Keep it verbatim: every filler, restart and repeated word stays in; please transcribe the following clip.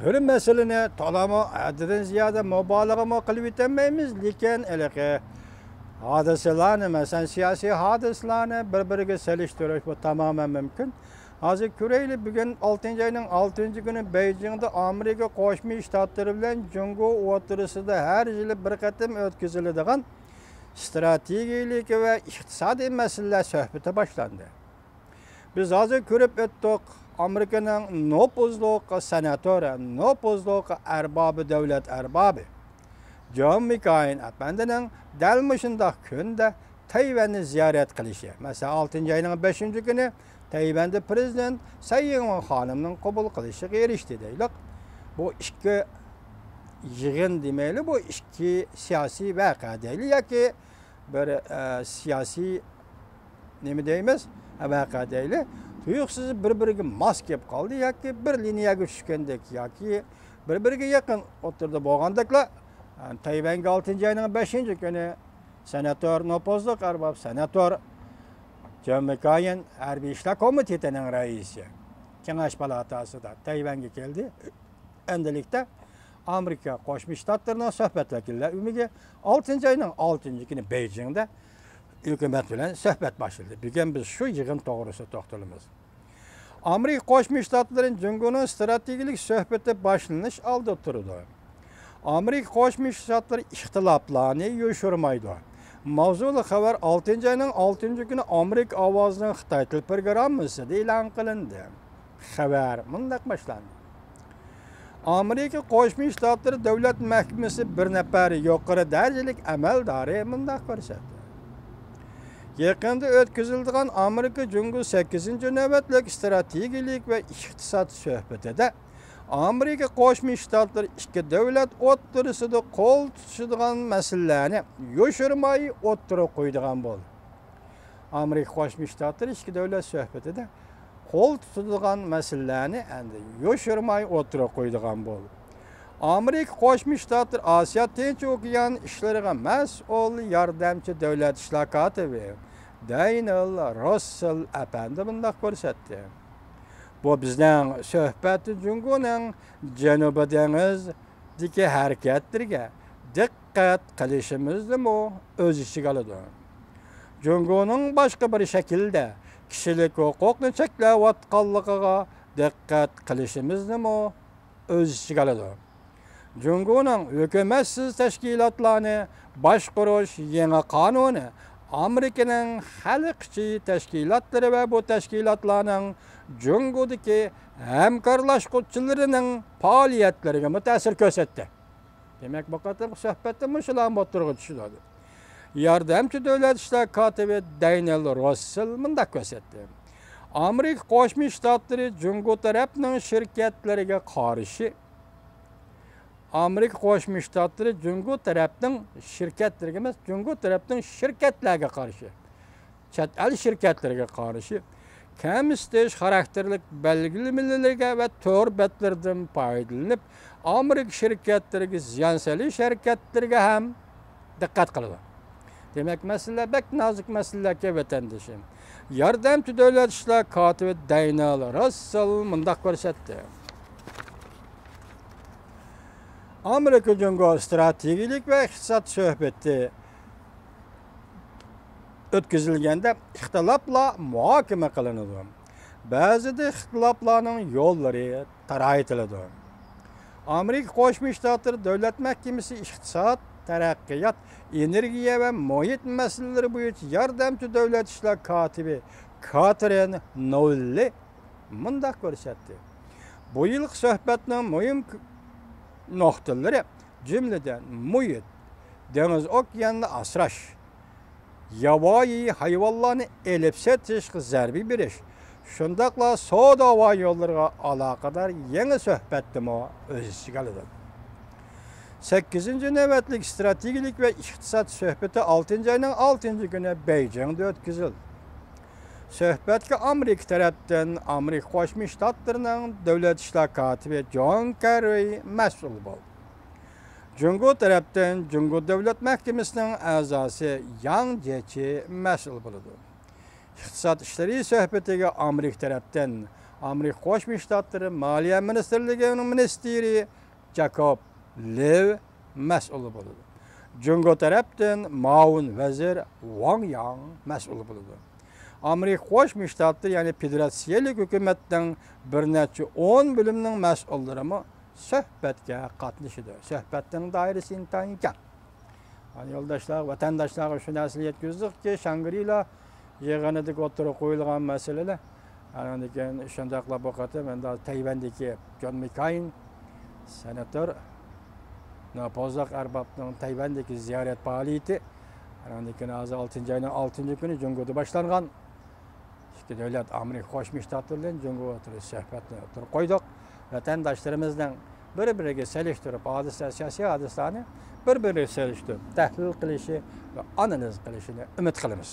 بىر مەسىلىنى تولىمۇ ھەددىدىن زىيادە مۇبالىغىمۇ قىلىۋېتەلمەيمىز، لېكىن ھېلىقى ھادىسىلەرنى، مەسىلەن، سىياسىي ھادىسىلەرنى بىر-بىرىگە سېلىشتۇرۇش، بۇ تامامەن مۇمكىن. ھازىر كۆرەيلى، بۈگۈن ئالتىنچى ئاينىڭ ئالتىنچى كۈنى بېيجىڭدا ئامېرىكا قوشما شتاتلىرى بىلەن جۇڭگو ئوتتۇرىسىدا ھەر يىلى بىر قېتىم ئۆتكۈزۈلىدىغان ئىستراتېگىيىلىك ۋە ئىقتىسادىي مەسىلىلەر سۆھبىتى باشلاندى. بىز ھازىر كۆرۈپ ئۆتتۇق، ئامېرىكىنىڭ نوپۇزلۇق سېناتور، نوپۇزلۇق ئەربابى، دۆلەت ئەربابى جون مېككېين ئەپەندىنىڭ دەل مۇشۇنداق كۈندە تەيۋەننى زىيارەت قىلىشى. مەسىلەن، ئالتىنچى ئاينىڭ بەشىنچى كۈنى تەيۋەندە پىرېزىدېنت سەي ئىڭۋېن خانىمنىڭ قوبۇل قىلىشىغا ئېرىشتى دەيلۇق. بۇ ئىككى يىغىن دېمەيلى، بۇ ئىككى سىياسىي ۋەقە دەيلى ياكى بىر، ئە، سىياسىي نېمە دەيمىز؟ ۋەقە دەيلى. تۇيۇقسىز بىر-بىرىگە ماس كېلىپ قالدى ياكى بىر لىنىيەگە چۈشكەندەك ياكى بىر-بىرىگە يېقىن ئوتتۇرىدا بولغاندەكلا، تەيۋەنگە ئالتىنچى ئاينىڭ بەشىنچى كۈنى سېناتور، نوپۇزلۇق ئەرباب سېناتور جون مېككېين، ھەربىي ئىشلار كومىتېتىنىڭ رەئىسى، كېڭەش پالاتاسىدا تەيۋەنگە كەلدى. ئەمدىلىكتە ئامېرىكا قوشما شتاتلىرىنىڭ سۆھبەت ۋەكىللەر ئۆمىكى ئالتىنچى ئاينىڭ ئالتىنچى كۈنى بېيجىڭدا ھۆكۈمەت بىلەن سۆھبەت باشلىدى. بۈگۈن بىز شۇ يىغىن توغرىسىدا توختىلىمىز. ئامېرىكا قوشما شتاتلىرى جۇڭگونىڭ ئىستراتېگىيىلىك سۆھبىتى باشلىنىش ئالدىدا تۇرىدۇ. ئامېرىكا قوشما شتاتلىرى ئىختىلاپلارنى يوشۇرمايدۇ. ماۋزۇلۇق خەۋەر ئالتىنچى ئاينىڭ ئالتىنچى كۈنى ئامېرىكا ئاۋازىنىڭ خىتاي تىل پروگراممىسىدا ئېلان قىلىندى. خەۋەر مۇنداق باشلاندى. ئامېرىكا قوشما شتاتلىرى دۆلەت مەھكىمىسى بىر نەپەر يۇقىرى دەرىجىلىك ئەمەلدارى مۇنداق كۆرسەتتى. يېقىندا ئۆتكۈزۈلىدىغان ئامېرىكا جۇڭگو سەككىزىنچى نۆۋەتلىك ئىستراتېگىيىلىك ۋە ئىقتىساد سۆھبىتىدە ئامېرىكا قوشما شتاتلىرى ئىككى دۆلەت ئوتتۇرىسىدا قول تۇتۇشىدىغان مەسىلىلەرنى يوشۇرماي ئوتتۇرىغا قويىدىغان بولدى. ئامېرىكا قوشما شتاتلىرى ئىككى دۆلەت سۆھبىتىدە قول تۇتىدىغان مەسىلىلەرنى ئەمدى يوشۇرماي ئوتتۇرىغا قويىدىغان بولدى. ئامېرىكا قوشما شتاتلىرى ئاسىيا تىنچ ئوكيان ئىشلىرىغا مەسئۇل ياردەمچى دۆلەت ئىشلار كاتىپى دەنىيېل رۇسسېل ئەپەندى مۇنداق كۆرسەتتى. بۇ بىزنىڭ سۆھبەتتە جۇڭگونىڭ جەنۇبىي دېڭىزدىكى ھەرىكەتلىرىگە دىققەت قىلىشىمىزنىمۇ ئۆز ئىچىگە ئالىدۇ. جۇڭگونىڭ باشقا بىر شەكىلدە كىشىلىك ھوقۇقنى چەكلەۋاتقانلىقىغا دىققەت قىلىشىمىزنىمۇ ئۆز ئىچىگە ئالىدۇ. جۇڭگونىڭ ھۆكۈمەتسىز تەشكىلاتلارنى باشقۇرۇش يېڭى قانۇنى ئامېرىكىنىڭ خەلقچى تەشكىلاتلىرى ۋە بۇ تەشكىلاتلارنىڭ جۇڭگودىكى ھەمكارلاشقۇچىلىرىنىڭ پائالىيەتلىرىگىمۇ تەسىر كۆرسەتتى. دېمەك، بۇ قېتىمقى سۆھبەتتە مۇشۇلارمۇ ئوتتۇرىغا چۈشىدۇ. ياردەمچى دۆلەت ئىشلار كاتىپى دەنىيېل رۇسسېل مۇنداق كۆرسەتتى. ئامېرىكا قوشما شتاتلىرى جۇڭگو تەرەپنىڭ شىركەتلىرىگە قارشى، ئامېرىكا قوشما شتاتلىرى جۇڭگو تەرەپنىڭ شىركەتلىرىگە ئەمەس، جۇڭگو تەرەپنىڭ شىركەتلەرگە قارشى، چەت ئەل شىركەتلىرىگە قارشى كەمسىتىش خاراكتېرلىك بەلگىلىمىلىرىگە ۋە تور بەتلىرىدىن پايدىلىنىپ، ئامېرىكا شىركەتلىرىگە زىيان سېلىش ھەرىكەتلىرىگە ھەم دىققەت قىلىدۇ. دېمەك، مەسىلىلەر بەك نازۇك مەسىلىلەركەن، ۋەتەندىشىم. ياردەمچى دۆلەت ئىشلار كاتىپى دەنىيېل رۇسسېل مۇنداق كۆرسەتتى. ئامېرىكا جۇڭگو ئىستراتېگىيىلىك ۋە ئىقتىساد سۆھبىتى ئۆتكۈزۈلگەندە ئىختىلاپلار مۇھاكىمە قىلىنىدۇ. بەزىدە ئىختىلاپلارنىڭ يوللىرى تارايتىلىدۇ. ئامېرىكا قوشما شتاتلىرى دۆلەت مەھكىمىسى ئىقتىساد، تەرەققىيات، ئېنېرگىيە ۋە مۇھىت مەسىلىلىرى بويىچە ياردەمچى دۆلەت ئىشلار كاتىپى كاترىن نوللى مۇنداق كۆرسەتتى. بۇ يىلقى سۆھبەتنىڭ مۇھىم ك-، نۇقتىلىرى، جۈملىدىن، مۇھىت، دېڭىز ئوكياننى ئاسراش، ياۋايى ھايۋانلارنى ئېلىپ سېتىشقا زەربە بېرىش، شۇنداقلا سودا ھاۋا يوللىرىغا ئالاقىدار يېڭى سۆھبەتنىمۇ ئۆز ئىچىگە ئالىدۇ. سەككىزىنچى نۆۋەتلىك ئىستراتېگىيىلىك ۋە ئىقتىساد سۆھبىتى ئالتىنچى ئاينىڭ ئالتىنچى كۈنى بېيجىڭدا ئۆتكۈزۈلدى. سۆھبەتكە ئامېرىكا تەرەپتىن ئامېرىكا قوشما شتاتلىرىنىڭ دۆلەت ئىشلار كاتىپى جون كېررى مەسئۇل بولدى. جۇڭگو تەرەپتىن جۇڭگو دۆلەت مەھكىمىسىنىڭ ئەزاسى ياڭ جيېچى مەسئۇل بولىدۇ. ئىقتىساد ئىشلىرى سۆھبىتىگە ئامېرىكا تەرەپتىن ئامېرىكا قوشما شتاتلىرى مالىيە مىنىستىرلىكىنىڭ مىنىستىرى جاكوب لېۋ مەسئۇل بولىدۇ. جۇڭگو تەرەپتىن مۇئاۋىن ۋەزىر ۋاڭ ياڭ مەسئۇل بولىدۇ. ئامېرىكا قوشما شتاتلىرى، يەنى فېدېراتسىيەلىك ھۆكۈمەتنىڭ بىر نەچچە ئون بۆلۈمنىڭ مەسئۇللىرىمۇ سۆھبەتكە قاتنىشىدۇ. سۆھبەتنىڭ دائىرىسى ئىنتايىن كەڭ. يولداشلار، ۋەتەنداشلارغا شۇ نەرسىنى يەتكۈزدۇقكى، شاڭگرىلا يىغىنىدىكى ئوتتۇرىغا قويۇلغان مەسىلىلەر، ئاندىن كېيىن شۇنداقلا بۇ قېتىم ئەمدى تەيۋەندىكى جون مېككېين سېناتور، نوپۇزلۇق ئەربابنىڭ تەيۋەندىكى زىيارەت پائالىيىتى، ئاندىن كېيىن ھازىر ئالتىنچى ئاينىڭ ئالتىنچى كۈنى جۇڭگودا باشلانغان ئىككى دۆلەت، ئامېرىكا قوشما شتاتلىرى بىلەن جۇڭگو ئوتتۇرىسىدا سۆھبەتنى ئوتتۇرىغا قويدۇق. ۋەتەنداشلىرىمىزنىڭ بىر-بىرىگە سېلىشتۇرۇپ، ھادىسە، سىياسىي ھادىسىلەرنى بىر-بىرىگە سېلىشتۇرۇپ تەھلىل قىلىشى ۋە ئانالىز قىلىشىنى ئۈمىد قىلىمىز.